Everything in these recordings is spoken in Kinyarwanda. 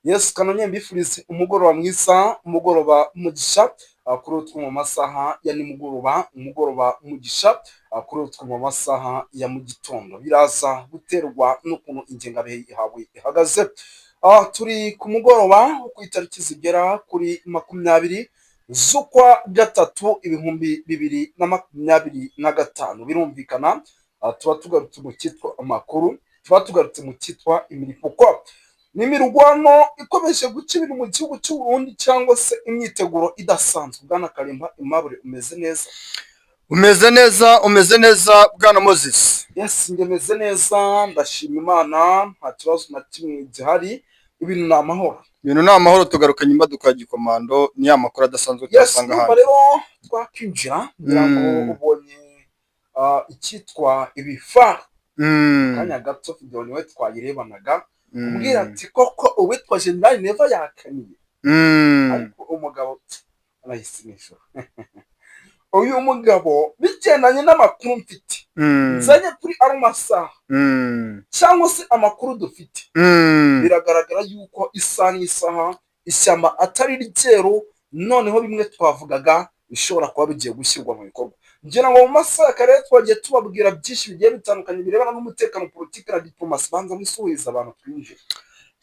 Yes, kanonye mbifurize umugoroba mwiza, umugoroba umugisha kuri utwo mu masaha ya nimugoroba, umugoroba umugisha kuri utwo mu masaha ya mu gitondo. Biraza guterwa n'ukuntu ingengabihe yawe ihagaze. Turi ku mugoroba wo ku itariki zigera kuri 20 z'ukwa gatatu 2025. Birumvikana tuba tugarutse mu cyitwa amakuru, tuba tugarutse mu cyitwa imiripuko. Ni imirwano ikomeje guca ibintu mu gihugu cy'u Burundi cyangwa se imyiteguro idasanzwe. Bwana Karimba Aimable, umeze neza? Umeze neza, umeze neza, bwana Moses? Yes, njye meze neza, ndashima Imana, nta kibazo na kimwe gihari, ibintu ni amahoro. Ibintu ni amahoro, tugarukanye imbaduko ya gikomando, ni ya makuru adasanzwe tuyasanga Numva ahandi. rero twakwinjira, ngira ngo ubonye icyitwa ibifaru. Kanya gato video niwe twayirebanaga, umbwira ati koko uwitwa General Neva yakaniye. Ariko umugabo arahise nijoro, uyu mugabo bigendanye n'amakuru mfite nzanye kuri ano masaha cyangwa se amakuru dufite, biragaragara yuko isaha n'isaha ishyamba atari ryeru. Noneho bimwe twavugaga bishobora kuba bigiye gushyirwa mu bikorwa. Ngira ngo mu masaha ya kare twagiye tubabwira byinshi bigiye bitandukanye birebana n'umutekano, politiki na diplomasi. Banza wisuhuriza abantu twinjira.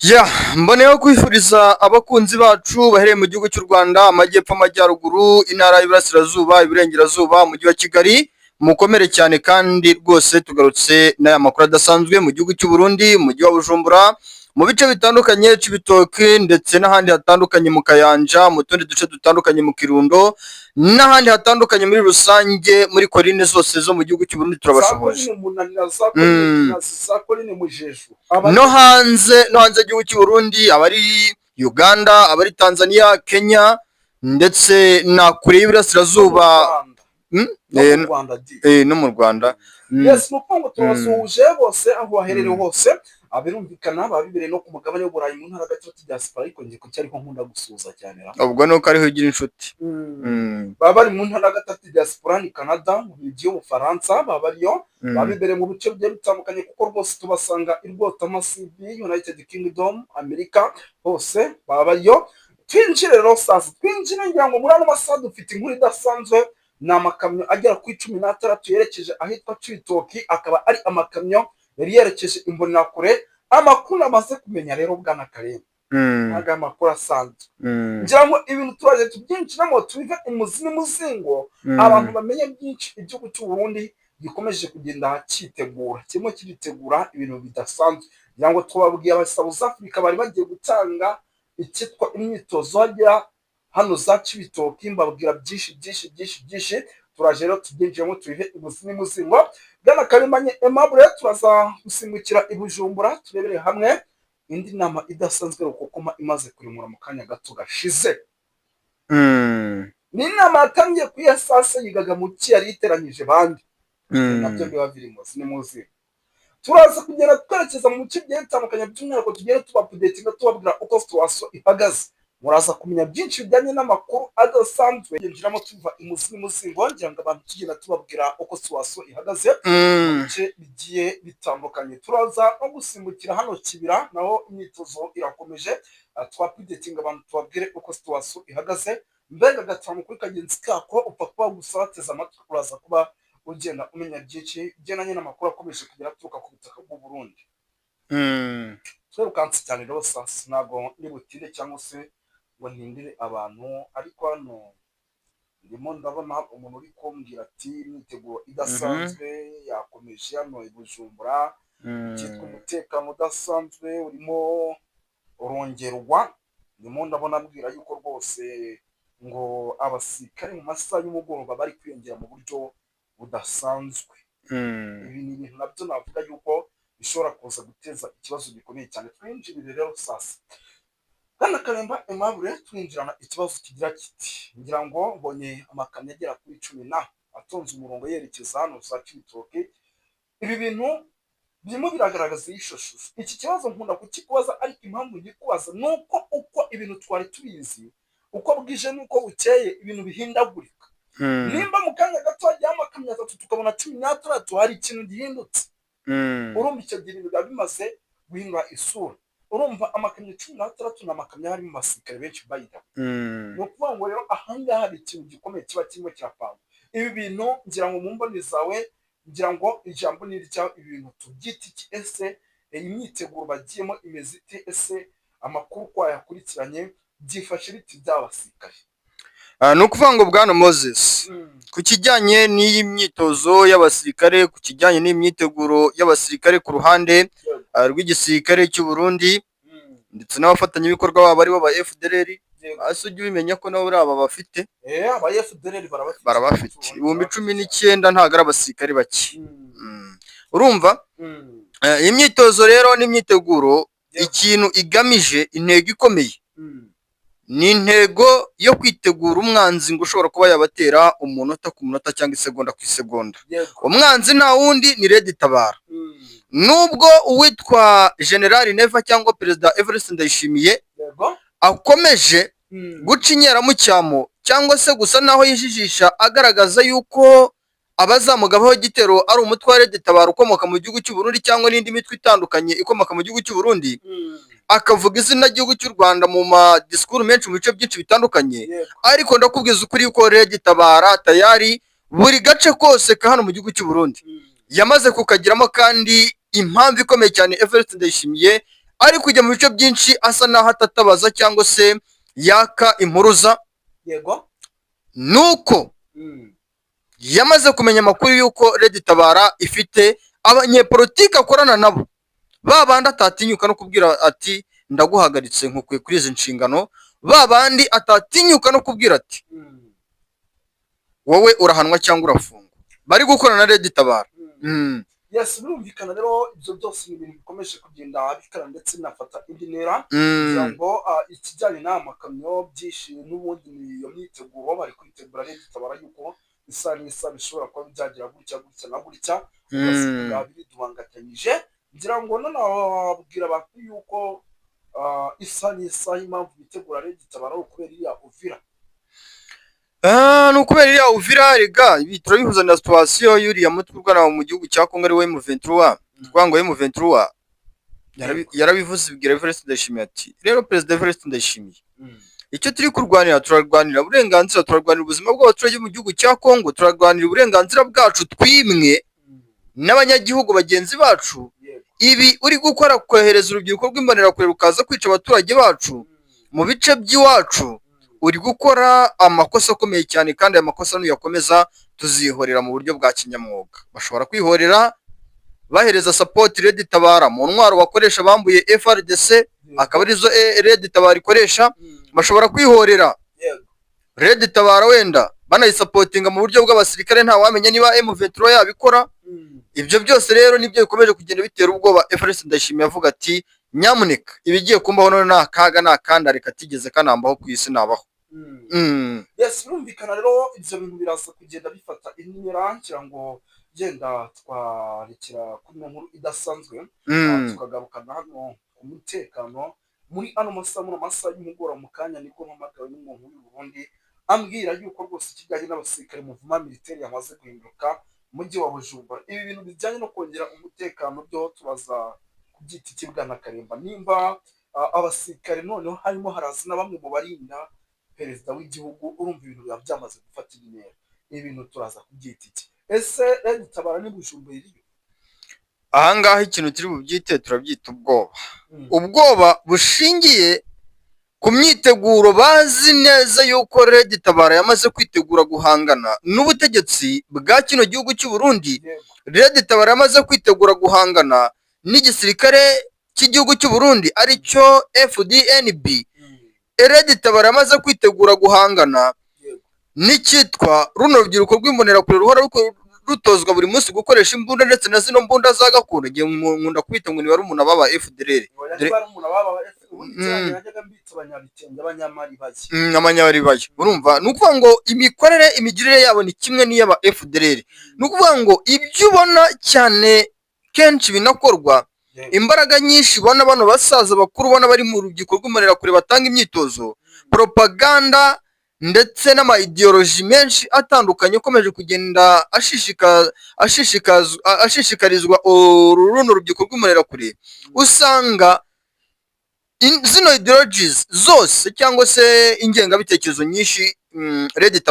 Ya, mboneyeho kwifuriza abakunzi bacu bahereye mu gihugu cy'u Rwanda, amajyepfo, amajyaruguru, intara y'Iburasirazuba, Iburengerazuba, umujyi wa Kigali, mukomere cyane. Kandi rwose tugarutse n'aya makuru adasanzwe mu gihugu cy'u Burundi, mu mujyi wa Bujumbura, mu bice bitandukanye, Cibitoke ndetse n'ahandi hatandukanye, mu Kayanja, mu tundi duce dutandukanye, mu Kirundo n'ahandi hatandukanye, muri rusange muri korine zose zo mu gihugu cy'u Burundi, Za turabashoboje. Korine Munanira, za Korine Kinazi, za Korine Mujejo. No hanze y'igihugu cy'u Burundi, abari Uganda, abari Tanzania, Kenya ndetse na kure y'Iburasirazuba. No mu Rwanda di. No mu Rwanda. Yes, ni ukuvuga ngo turabasuhuje bose aho baherereye hose. Birumvikana baba bibereye no ku mugabane w'Uburayi mu ntara gatatu diaspora, ariko njye kuki ariko nkunda gusuhuza cyane ra? Ubwo nuko ariho ugira inshuti. Baba bari mu ntara gatatu diaspora, ni Canada, mu Bubiligi, y'Ubufaransa, baba bariyo, baba bibereye mu bice bigiye bitandukanye, kuko rwose tubasanga i Rwotamasibi, United Kingdom, Amerika, hose baba bariyo. Twinjire rero sasa, twinjire. Ngira ngo muri ano masaha dufite inkuru idasanzwe. Ni amakamyo agera kuri 16 yerekeje ahitwa Cibitoki, akaba ari amakamyo yari yerekeje Imbonerakure. Amakuru amaze kumenya rero, bwana Karenga, ntabwo aya makuru asanzwe. Ngira ngo ibintu turaje tubyinjiramo, tubive umuzi n'umuzingo, abantu bamenye byinshi. Igihugu cy'u Burundi gikomeje kugenda cyitegura, kirimo kiritegura ibintu bidasanzwe. Ngira ngo tubabwiye aba South Africa bari bagiye gutanga icyitwa imyitozo hajya hano za Cibitoki, mbabwira byinshi byinshi byinshi byinshi. Turaje rero tubyinjiremo, tubive imuzi n'umuzingo. Bwana Karimanye Aimable, turaza gusimbukira i Bujumbura, turebere hamwe indi nama idasanzwe Rukokoma imaze kurimura mu kanya gato gashize. Ni inama yatangiye ku ya saa sita, yigaga mu ki? Yari iteranyije bande? Nabyo biba biri muzi nimuzi. Turaza kugenda twerekeza mu bice bigiye bitandukanye, by'umwihariko tugende tubaupdatinga, tubabwira uko situation ihagaze. Muraza kumenya byinshi bijyanye n'amakuru adasanzwe, yinjiramo tuva imuzi n'umuzingo. Ngira ngo abantu tugenda tubabwira uko situation ihagaze mu bice bigiye bitandukanye. Turaza no gusimbukira hano Kibira, naho imyitozo irakomeje. Twaupdatinga abantu, tubabwire uko situation ihagaze. Mbega gatanu kuri kagenzi kako, upfa kuba gusa wateze amatwi, uraza kuba ugenda umenya byinshi bigendanye n'amakuru akomeje kugera aturuka ku butaka bw'u Burundi. Twirukanse cyane rero sasa, ntabwo nibutinde cyangwa se ngo ntindire abantu, ariko hano ndimo ndabona umuntu uri kumbwira ati imyiteguro idasanzwe yakomeje hano i Bujumbura, cyitwa umutekano udasanzwe urimo urongerwa. Ndimo ndabona abwira yuko rwose ngo abasirikare mu masaha y'umugoroba bari kwiyongera mu buryo budasanzwe. Ibi ni ibintu nabyo navuga yuko bishobora kuza guteza ikibazo gikomeye cyane. Twinjirire rero sasa, Bwana Karemba Aimable, twinjirana ikibazo kigira kiti: ngira ngo mbonye amakamyo agera kuri cumi na atonze umurongo yerekeza hano za Cibitoke. Ibi bintu birimo biragaragaza iyi shusho. Iki kibazo nkunda kukikubaza, ariko impamvu ngikubaza ni uko uko ibintu twari tubizi, uko bwije n'uko bukeye ibintu bihindagurika. Nimba mu kanya gato hajyaho amakamyo atatu, tukabona 16, hari ikintu gihindutse. Urumva icyo gihe ibintu biba bimaze guhindura isura. Urumva amakamyo 16 ni amakamyo harimo abasirikare benshi bayida. Ni ukuvuga ngo rero ahangaha hari ikintu gikomeye kiba kirimo kirapangwa. Ibi bintu ngira ngo mu mboni zawe, ngira ngo ijambo ni iryawe, ibi bintu tubyite iki? Ese iyi myiteguro bagiyemo imeze ite? Ese amakuru uko wayakurikiranye byifashe biti by'abasirikare? Ni ukuvuga ngo, bwana Moses, ku kijyanye n'iyi myitozo y'abasirikare, ku kijyanye n'imyiteguro y'abasirikare ku ruhande rw'igisirikare cy'u Burundi ndetse n'abafatanyabikorwa babo aribo ba FDLR, hasi ujye ubimenya ko nabo aba bafite. Aba FDLR barabafite. Barabafite 19,000, ntabwo ari abasirikare bake. Urumva, iyi myitozo rero n'imyiteguro, ikintu igamije, intego ikomeye, ni intego yo kwitegura umwanzi ngo ushobora kuba yabatera umunota ku munota cyangwa isegonda ku isegonda. Umwanzi nta wundi, ni Red Tabara. Nubwo uwitwa General Neva cyangwa Perezida Evariste Ndayishimiye akomeje guca inkeramucyamo cyangwa se gusa naho yijijisha, agaragaza yuko abazamugabaho igitero ari umutwe wa Red Tabara ukomoka mu gihugu cy'u Burundi cyangwa n'indi mitwe itandukanye ikomoka mu gihugu cy'u Burundi, akavuga izina ry'igihugu cy'u Rwanda mu madisikuru menshi mu bice byinshi bitandukanye, ariko ndakubwiza ukuri yuko Red Tabara tayari buri gace kose ka hano mu gihugu cy'u Burundi yamaze kukagiramo. Kandi impamvu ikomeye cyane Evariste Ndayishimiye ari kujya mu bice byinshi asa naho atatabaza cyangwa se yaka impuruza, nuko yamaze kumenya amakuru y'uko Red Tabara ifite abanyepolitike akorana nabo, ba bandi atatinyuka no kubwira ati: "Ndaguhagaritse, nkukuye kuri izi nshingano", ba bandi atatinyuka no kubwira ati: "Wowe urahanwa cyangwa urafungwa", bari gukorana na Red Tabara. Yes, birumvikana rero, ibyo byose ni ibintu bikomeje kugenda bikara ndetse binafata indi ntera, kugira ngo ikijyanye n'aya makamyo byinshi n'ubundi ni iyo myiteguro bari kwitegura Red Tabara, yuko isa n'isa bishobora kuba byagira gutya gutya na gutya, ugasanga biridubangatanyije. Ngira ngo nanababwira abantu yuko isa n'isaha impamvu bitegura Red Tabara ari ukubera iriya Uvira. Ni ukubera iriya Uvira. Rega ibi turabihuza na situation y'uriya mutwe urwana mu gihugu cya Kongo, ari we M23. Kuvuga ngo M23 yarabivuze, ibwira Evariste Ndayishimiye ati: "Rero Perezida Evariste Ndayishimiye, icyo turi kurwanira, turarwanira uburenganzira, turarwanira ubuzima bw'abaturage mu gihugu cya Kongo, turarwanira uburenganzira bwacu twimwe n'abanyagihugu bagenzi bacu. Ibi uri gukora, kohereza urubyiruko rw'imbonerakure rukaza kwica abaturage bacu mu bice by'iwacu, uri gukora amakosa akomeye cyane, kandi aya makosa nuyakomeza tuzihorera mu buryo bwa kinyamwuga." Bashobora kwihorera bahereza support Red Tabara mu ntwaro bakoresha bambuye FARDC, akaba arizo Red Tabara ikoresha. Bashobora kwihorera Red Tabara wenda banayisapotinga mu buryo bw'abasirikare, ntawamenya niba M23 yabikora. Ibyo byose rero nibyo bikomeje kugenda bitera ubwoba Evariste Ndayishimiye, avuga ati: "Nyamuneka, ibigiye kumbaho none ni akaga, ni akandare katigeze kanambaho ku isi nabaho." Yes, birumvikana rero, ibyo bintu biraza kugenda bifata indi ntera. Ngira ngo genda twarekera kuri ino nkuru idasanzwe, tukagarukana hano ku mutekano muri ano masaha, muri amasaha y'umugoroba. Mu kanya nibwo mpamagawe n'umuntu w'i Burundi, ambwira yuko rwose ikijyanye n'abasirikare, mouvement militaire yamaze guhinduka mujyi wa Bujumbura. Ibi bintu bijyanye no kongera umutekano byo tubaza kubyita iki, bwana Karemba, nimba abasirikare noneho harimo haraza na bamwe mu barinda perezida w'igihugu? Urumva ibintu biba byamaze gufata indi ntera. Ibi bintu turaza kubyita iki? Ese Red Tabara ni Bujumbura iriyo? Ahangaha ikintu turi bubyite, turabyita ubwoba, ubwoba bushingiye ku myiteguro bazi neza yuko Red Tabara yamaze kwitegura guhangana n'ubutegetsi bwa kino gihugu cy'u Burundi. Red Tabara yamaze kwitegura guhangana n'igisirikare cy'igihugu cy'u Burundi, aricyo FDNB. Red Tabara yamaze kwitegura guhangana n'icyitwa runo rubyiruko rw'imbonerakure ruhora rutozwa buri munsi gukoresha imbunda, ndetse na zino mbunda za gakondo. Ngiye nkunda kwita ngo ni barumuna b'aba FDLR. Oya, barumuna baba, ubundi cyane najyaga mbitsa abanyabitenge, abanyamaribaya. Abanyamaribaya. Urumva, ni ukuvuga ngo imikorere, imigirire yabo ni kimwe n'iy'aba FDLR. Ni ukuvuga ngo ibyo ubona cyane kenshi binakorwa, imbaraga nyinshi ubona bano basaza bakuru ubona bari mu rubyiruko rw'imbonerakure batanga imyitozo, propaganda ndetse n'ama idéologie menshi atandukanye akomeje kugenda ashishikarizwa uru runo rubyiruko rw'imbonerakure, usanga Zino ideologies zose cyangwa se ingengabitekerezo nyinshi, Red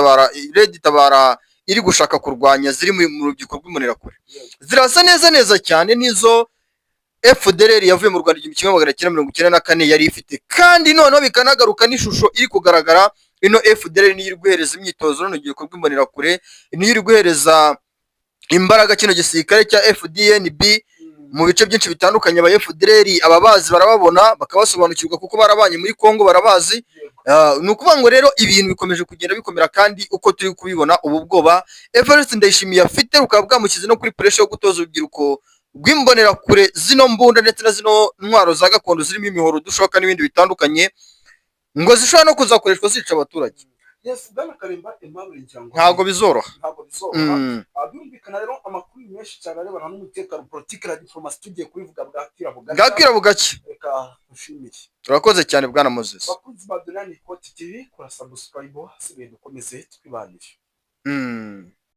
Tabara iri gushaka kurwanya ziri mu rubyiruko rw'Imbonerakure, zirasa neza neza cyane n'izo FDLR yavuye mu Rwanda 1994 yari ifite. Kandi noneho bikanagaruka n'ishusho iri kugaragara, ino FDLR niyo iri guhereza imyitozo runo rubyiruko rw'Imbonerakure, niyo iri guhereza imbaraga kino gisirikare cya FDNB mu bice byinshi bitandukanye. Aba FDLR ababazi barababona, bakabasobanukirwa, kuko barabanye muri Congo, barabazi. Ni ukuvuga ngo rero ibintu bikomeje kugenda bikomera, kandi uko turi kubibona, ubu bwoba Evariste Ndayishimiye afite bukaba bwamushyize no kuri pressure yo gutoza urubyiruko rw'Imbonerakure zino mbunda ndetse na zino ntwaro za gakondo zirimo imihoro, udushoka n'ibindi bitandukanye, ngo zishobora no kuzakoreshwa zica abaturage. Yes, bwana Karimba Aimable, ngira ngo Ntabwo bizoroha. Ntabwo bizoroha. Birumvikana rero, amakuru ni menshi cyane arebana n'umutekano, politiki na diplomasi, tugiye kubivuga bwakira bugacya. Bwakira bugacya. Reka nshimire. Turakoze cyane, bwana Moses. Bakunzi ba Donani Ikoti TV, kora subscribe, hasigaye dukomeze twibanire.